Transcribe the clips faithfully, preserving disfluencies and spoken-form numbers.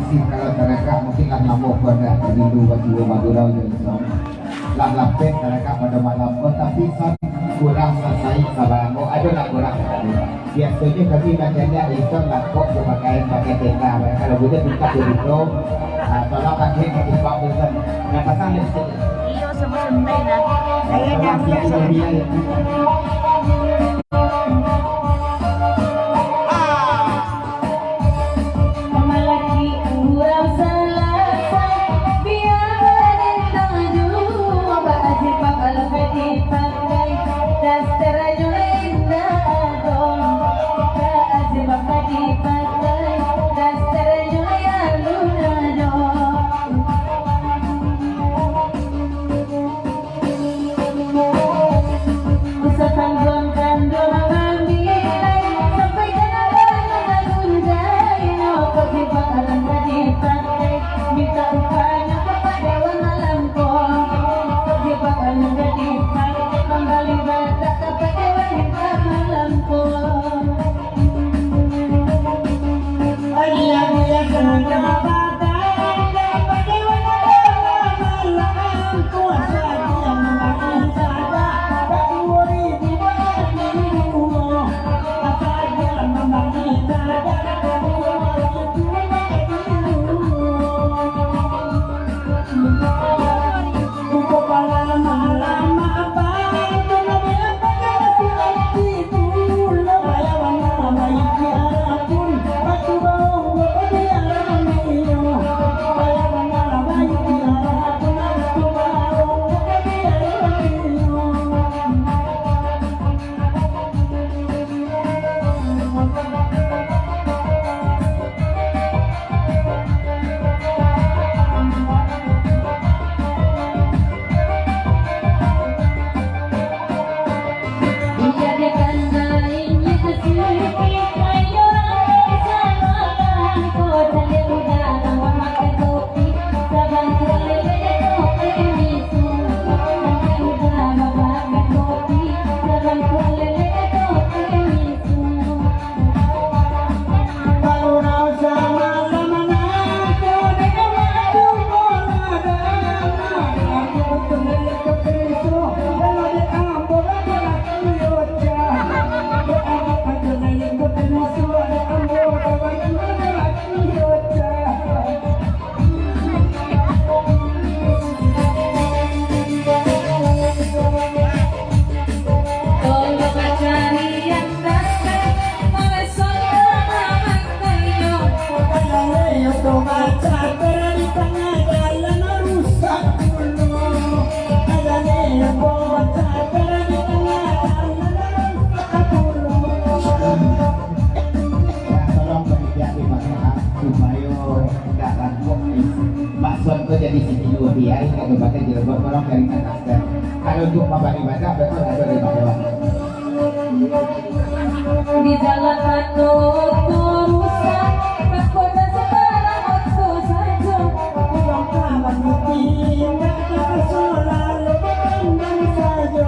Kalau tarekam mungkin lah lamo ko dah rindu bak jiwa Madura jo Islam. Lah lapeh tarekam pado malam ko, tapi san kurang sasai sabarango, ado lah kurang tadi. Biasonyo kami macam ni, Islam lah kok jo pakaian pakai tenda, kalau buliah minta ke Dito, ah, tolong pakai ke Jepang tu kan. Nah, pasang lipstick. Iyo, samo santai nah. Saya dah biasa. Malaki urang salasai, bia barentang juo, bak aji pangkal ka dipakai, daster jo indak ado, bak aji pangkal dipakai, daster jo alun ado. Usapan buang kandung mambilai, sampai ka nagara nan gunjai, nyo kok dibak alam ka dipakai, minta upahnyo ka Pak Dewan Malam ko, kok dibak alam ka dipakai, mambali batak ka Pak Dewan Malam ko. Tolong panitia di belakang, supayo indak rampok ni. Maksud ko jadi siti luar biasa, kalau pakai jilbab orang dari atas kan. Kalau untuk mambali badak, betul ada di bawah. Di jalan Batu Rusak, takutnya sekarang waktu saja. Pulang kawan mungkin, tak ada soal, lalu berendam saja.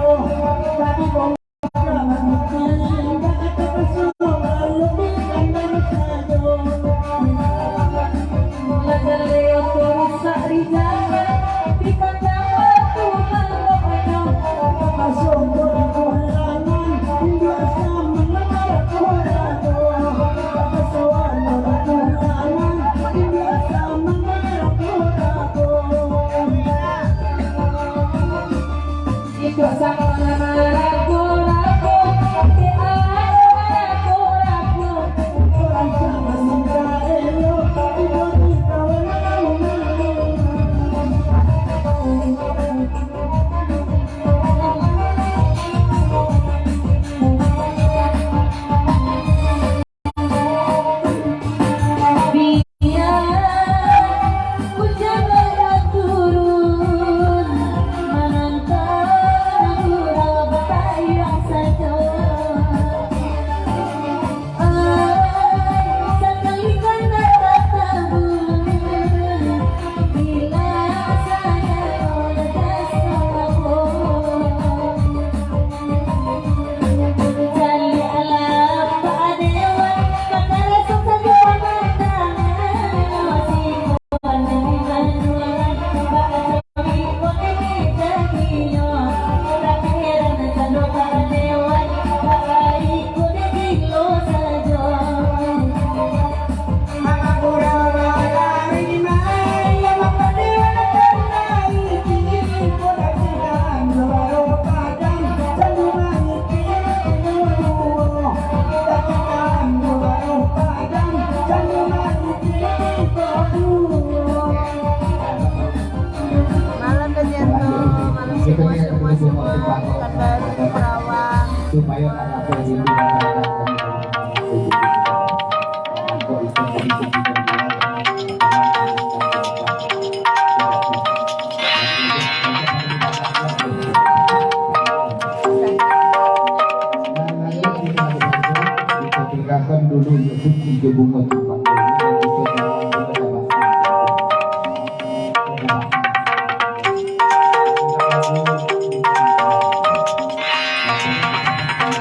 Tapi Supayo tak lapeh rindu. Tinggalkan dulu untuak putih jo bungo cempaka.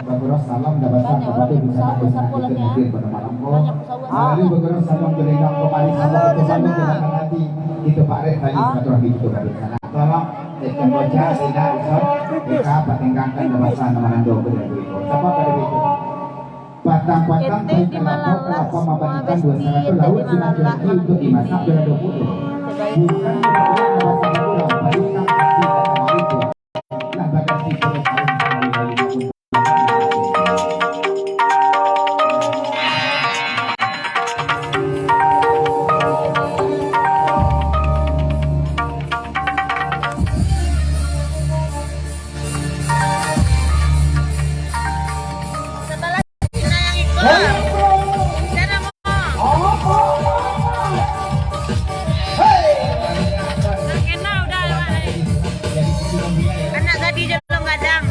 Bagurau salam dan basah kepada bisa hadir pada malam ko. Lalu bagurau salam jo lengkap kamari, salam kepada hati kita, Pak Rek, tadi silaturahmi kita pada sana. Tolong, eh, Cemboja, Ina, Ison, Eka, patinggakan dan basah nama nando ko dari berikut. Siapa pada berikut? Patang-patang pai kalapa, kalapa mambalikan duo saratuih, lauak sinan cilaki untuak dimasak jo lado putuih. Bukan kemudian mambasuah urang, balikan hati dan amal itu. Lah baganti pado tahun. Sabalah Cina yang ikut. Di sana mau. Nak kena udah, Mak. Anak gadih je belum gadang.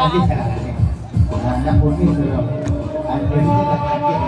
Tadi salah ni. Nah, nak kuning tu, dong. Ada ni dah sakit.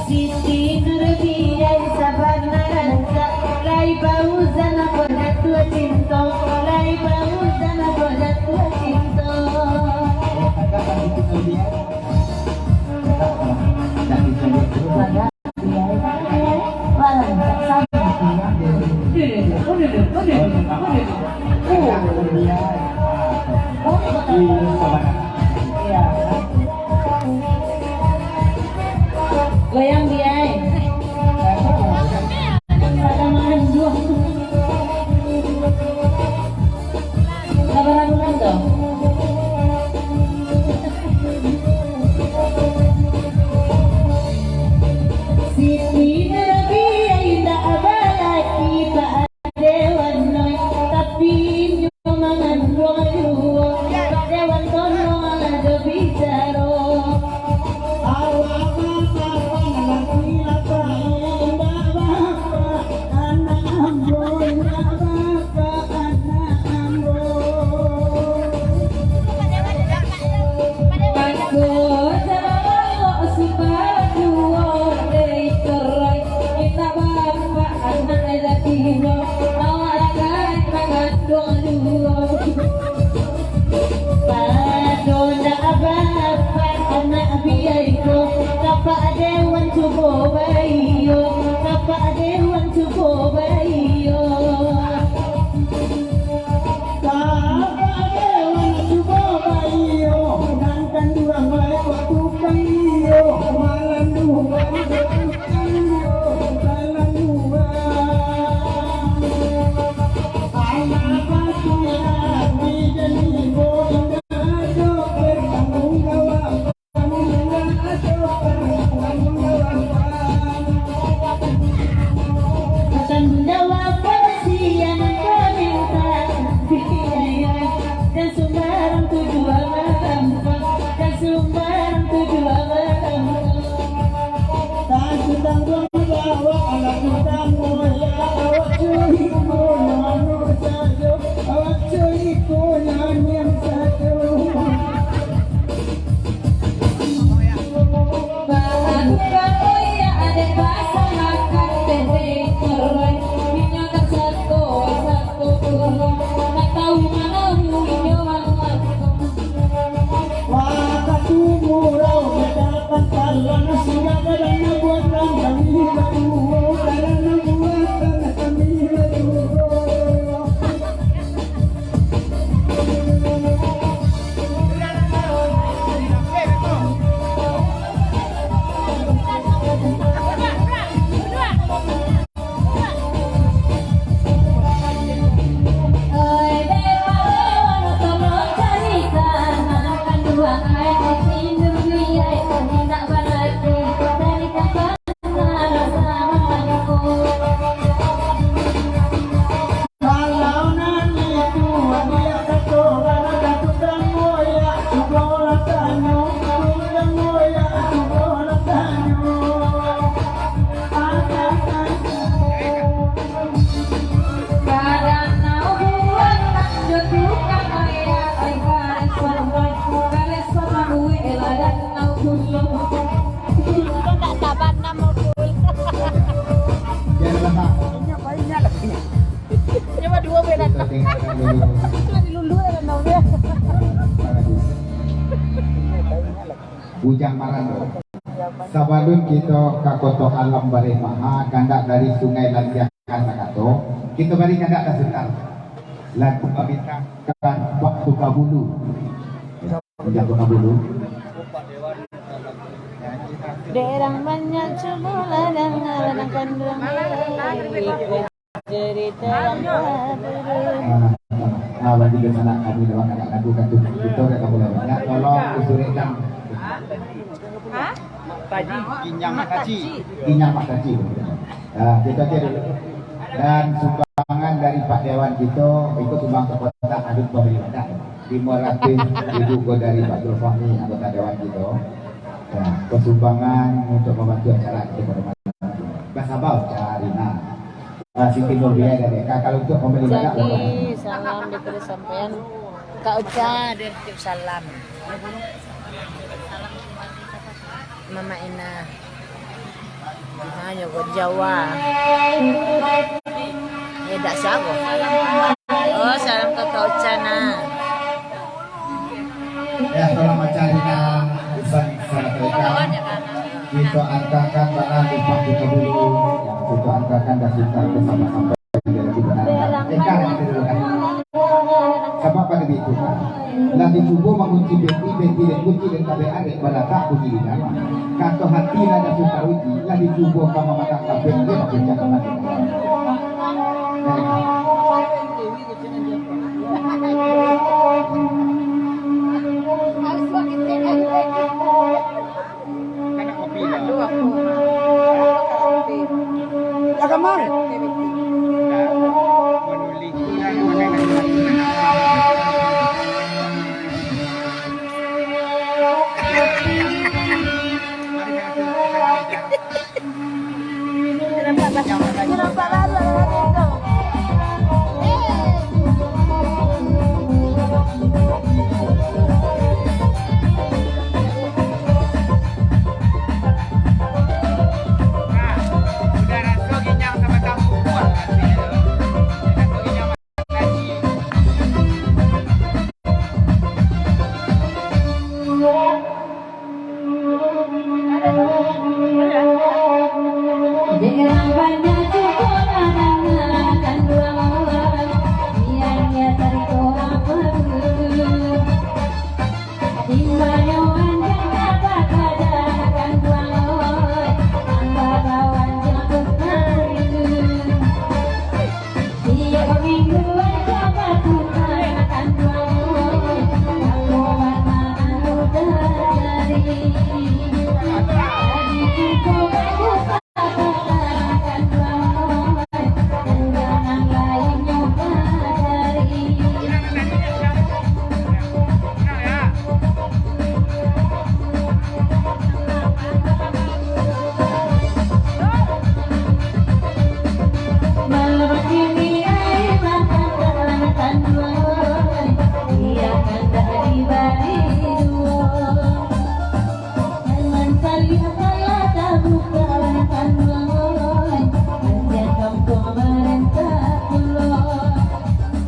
Siti Nurbian sabana rancak, lai bauzan apo jatuah cinto, lai bauzan apo jatuah cinto. Goyang dia, eh. Pada makan dua. Sabar-sabar tu. Siti Nurbiah indak balaki, Pak Dewan noi, tapi inyo manganduang juo. Pak Dewan tolonglah jo bicaro. Awak bapak pangalati lah, indak bapak anak ambo, indak bapak anak ambo. Mako, jalalo supaduo dek cerai, indak bapak anak laki nyo, awak lai manganduang juo. Pado ndak bapak anak biai ko, ka Pak Dewan cubo baiyo, ka Pak Dewan cubo baiyo. Ka Pak Dewan cubo baiyo, nan kanduang lai kok tukang iyo, malandu baiyo. Jan sumbarang tu juo marampok, jan sumbarang tu juo marampok. Tan sutang buang jawab, alah sutang buang ya, awak curi ko nyo anu sajo, awak curi ko nyo anian sajo. Bahaku ka koyak dek basah makan teh dek koroi, inyo tak sako, sako koroi, tak tahu manamu inyo mangako. Wakatu murau mandapat talang, singgah ka dalam buatan kami baduo, ka dalam buatan kami baduo. Bujang Marando. Sabalun kito ka Koto Alam Baleh Maha, kandak dari Sungai Lasiak ka Sakato, kito bari kandak ka Sutar. Lagu pamintang ka Pak Tukabulu. Bujang Tukabulu. Derang banyak cubo ladang, ladang kanduang. Cerita yang baru. Ah, ah, bagi dunsanak kami dalam anak lagu kanduang kito, dah kamu banyak. Tolong usurkan. Hah? Mak Taji, Ginyang Mak Taji. Ginyang Mak Taji. Ah, kito cek dulu. Dan sumbangan dari Pak Dewan kito, ikut sumbang ke kotak adun pamilihan. Limo ratuih ribu ko dari Pak Zulfahmi, anggota Dewan kito. Ya, ko sumbangan untuk mambantu acara kito pado malam ko. Basabau carina. Ah, Siti Nurbiah dari K K untuk pamilihan. Jadi, salam diberi sampaian. Kak Uca, dia titip salam. Mama Ina. Ha, nyo ko Jawa. Eh, dak sago. Oh, salam ka Kak Uca, nah. Ya, salam macam ni, nah. Pesan salam mereka. Kita antarkan barang di panggung dulu. Kita antarkan dan kita bersama-sama. Sabab pado itu, kan? Lah dicubo mangunci peti, peti den kunci den tabek arek baratak bunyi di dalam. Kato hati lah dah suka uji, lah dicubo ka mamatang tabek, dia bakucak mati. Aduh, aku. Lah, kamar. Kenapa, kenapa baru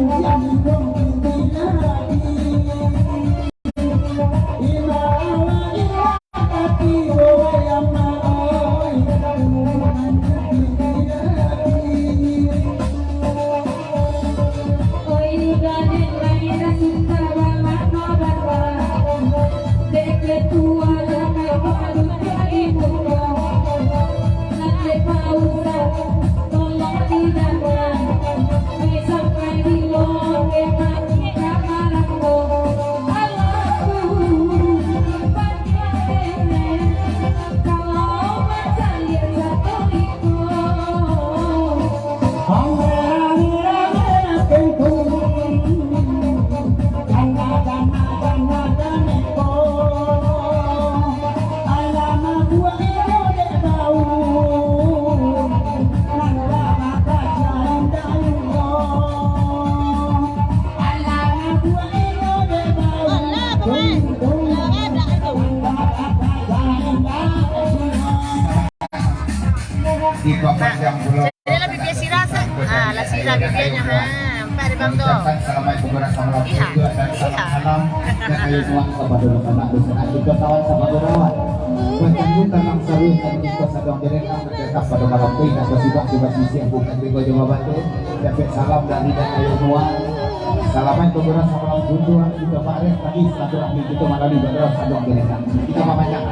ada lagi tu? Kayaknya, ha, empat di bang tu. Ucapkan salam baik kepada salam. Iya. Juga dan salam, iya, salam dan ayo nuan kepada sanak dunsanak, juga kawan sahabat berawat. Bertemu tanam sarua dan kita sadang jerenang tetap pada malam tu, indak basibak di basisiah bukan tigo jam babantu. Dapat salam dari dan ayo nuan. Salam baik kepada salam junjungan kita Pak Reh tadi silaturahmi kita malam ni pada sadang jerenang. Kita babanyak.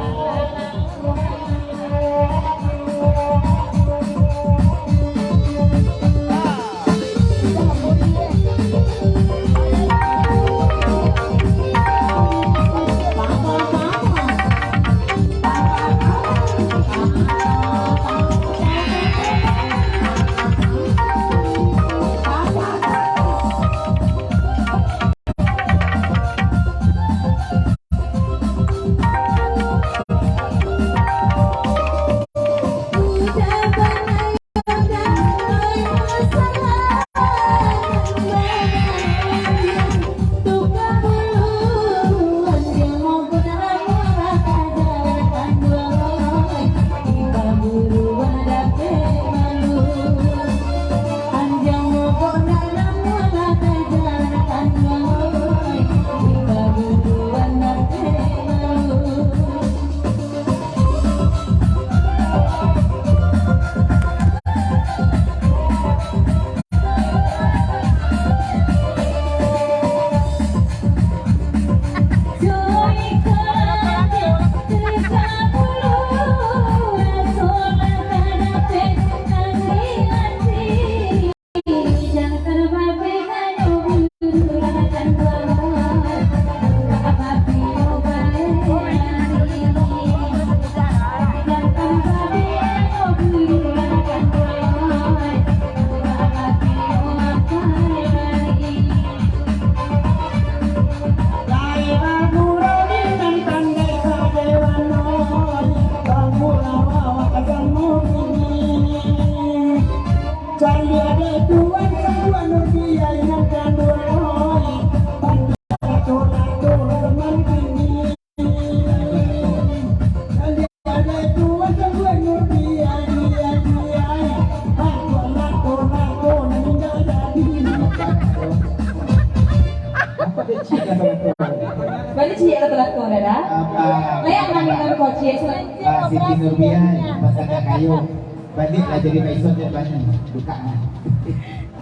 Bali ciek lah telakon, Dada. Apa? Layak main dengan kocek. Ah, Siti Nurbiah, pasal dah kayo. Balik lah jadi maison dia balik. Buka lah.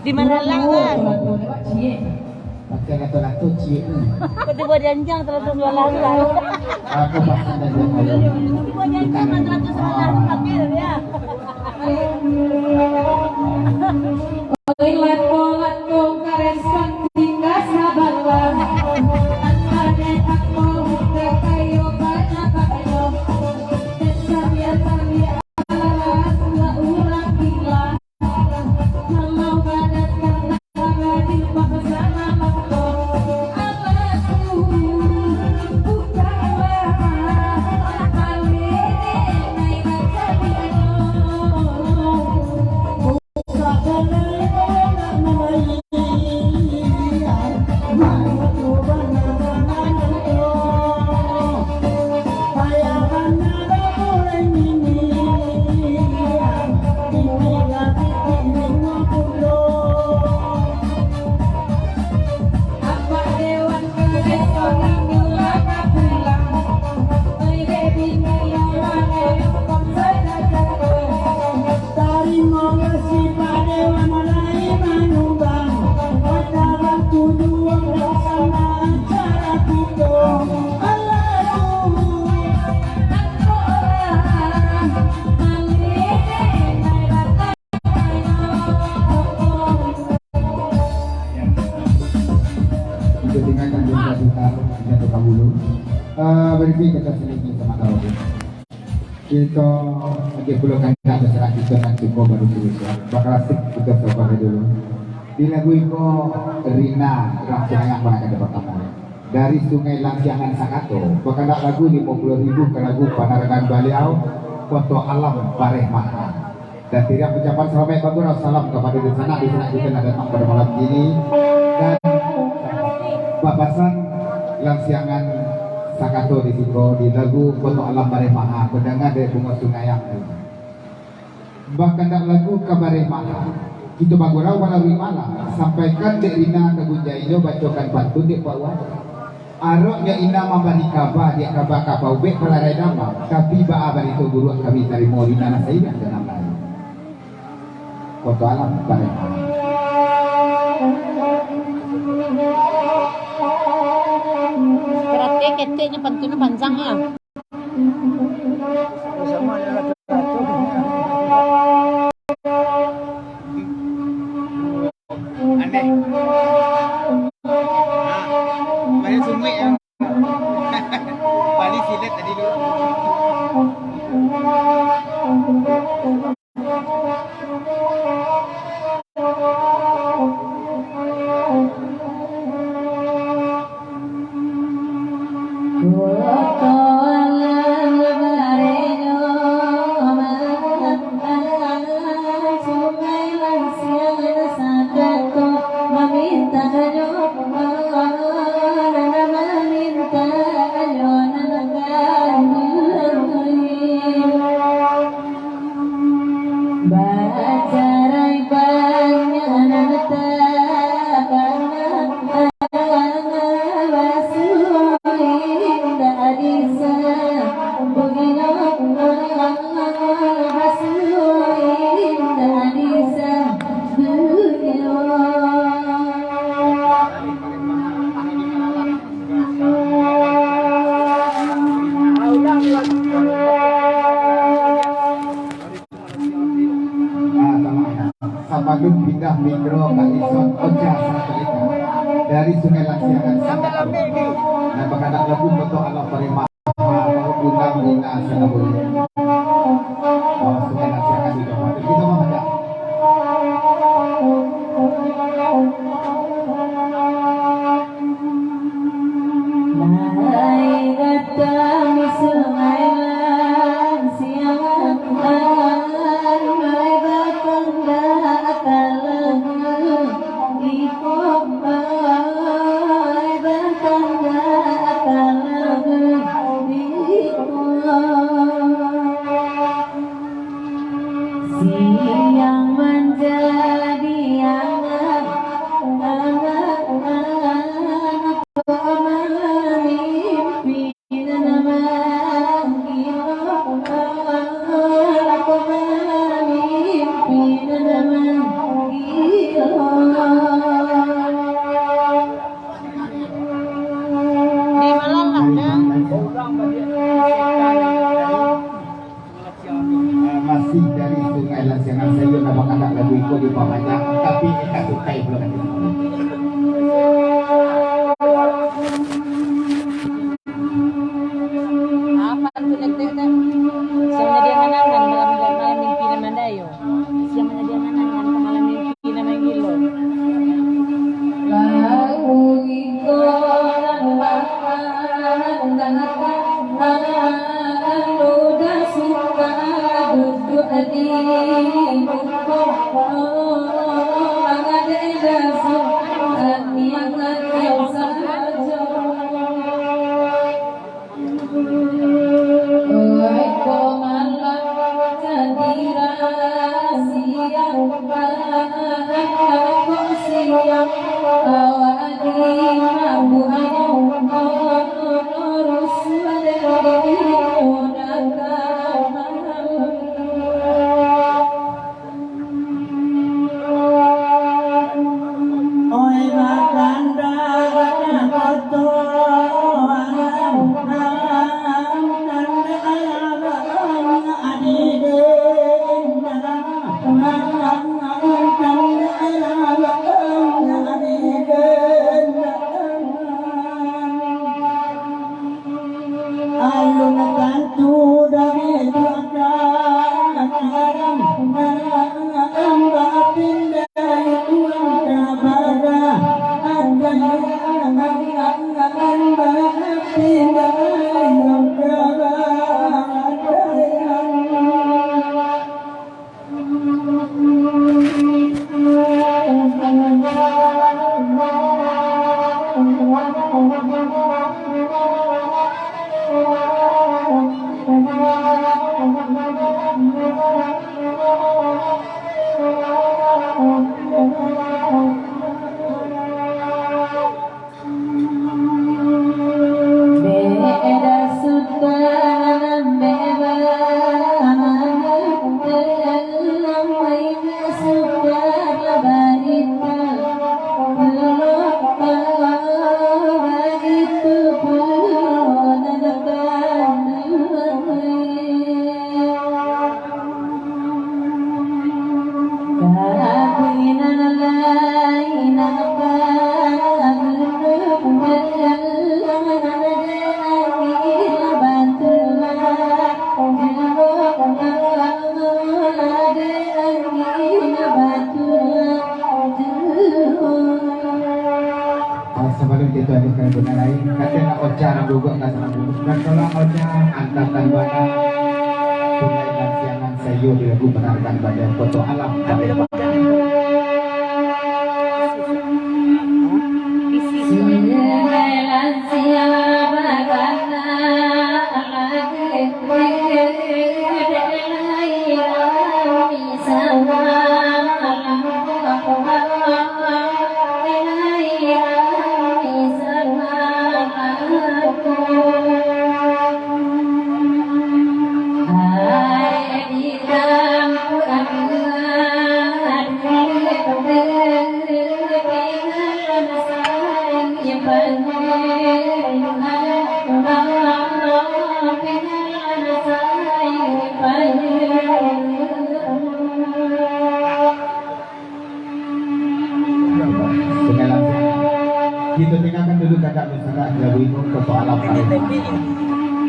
Di mana lah, Bang? Telakon, Dada, ciek. Pakai lato-lato ciek ni. Kau tiba janjang terus dua langkah. Aku pasang dan dua kali. Tiba janjang terus dua langkah, ya. Oi lato-lato karesan tingga sabalah. Antane ako takayo banyak kayo. Dan sabian-sabian lah urang gila. Kalau badan karena hadir paksa malam ko. Abahku bukanlah alene naik kaca. Tarimo kasih pado nan lai manyumbang, acara tujuan laksana acara kito. Alah, Untuk tinggalkan dulu satu tahun, tiga tukang bulu. Eh, berhenti kita selidiki sama-sama. Kito lagi pulo kandak basarah kito nan suko baru selesai. Baklasik kito sabar dulu. Di lagu iko Rina Rangsiangan panakan pertama. Dari Sungai Lansiangan Sakato, bakandak lagu limo puluah ribu ka lagu Panarangan Baliau, Koto Alam Bareh Maha. Dan tidak ucapan salamaik bagurau salam kapado dunsanak-dunsanak kito nan datang pado malam kini. Dan bapasan Lansiangan Sakato di siko di lagu Koto Alam Bareh Maha, badanga dari bungo sungai yang tu. Bakandak lagu ka Bareh Maha. Kito bagurau malalui malam, sampaikan dek Rina ka Gunjainyo, bacokan pantun dek Pak Wan. Aroknyo Ina mambari kaba, dek kaba ka paubek palarai dama, tapi baa barito buruak kami tarimo, Rina nan sairan jo nan lain. Koto alam, Palembang. Berarti keteknya pantunnya panjang ya? Aneh. Nah, banyak sungai ya. Bali silet tadi tu. Bacarai banyak nan takana, basuo indak disambuinyo, basuo indak disambuinyo. Sabalun pindah mikro ka Dison Ocha Satalita dari Sungai Lansiangan Samaku, nan bakadak lagu Koto Alam Paremak, Undang Dina Sanabuya. Oh, Sungai Lansiangan di Kabupaten kita mah banyak. Lai datang Sungai Lansiangan, lai bakandak ka lagu iko, lai bakandak ka lagu iko. Siang manjadi angan, angan, angan, aku mamimpi nan mangilo, aku mamimpi nan mangilo. Di malam lah, dah. Masih dari Sungai Lansiangan, sayo nak bakadak lagu iko dipamanjang, tapi eka sukai pulo kan. Apa tu letek tu? Siang manjadi angan-angan, malam, malam mimpi nan mandayo. Siang manjadi angan-angan, malam mimpi nan manggilo. Lagu iko nan Anu dah suka duduak di muko, mangadek dasu, aniang-aniang sajo. Oi, ko malam jadi rasiyo, ko siang awak di mabuayo, ko lurus dari dunia. Oi, bakanda, bakanda koto alam, alam, kanda alam, adiden, alam, kanda alam, adiden. Alun tantu dari tuan karam, amba pindai tuan ka bara, amba pindai tuan ka bara. Bana, sungai Lansiangan sayo dilagu panarikan bana Koto Alam Palembang. Sungai Lansiangan bagana lagi. Kito tinggakan dulu kakak Nusana, lagu itu Koto Alam Palembang.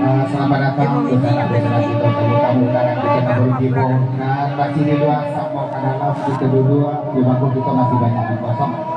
Ah, selamat datang Nusana, Nusana kito, tamu-tamu undangan kito nan baru tibo, nan masih di lua, samo ka dalam, kito duduak, di bangku kito masih banyak nan kosong.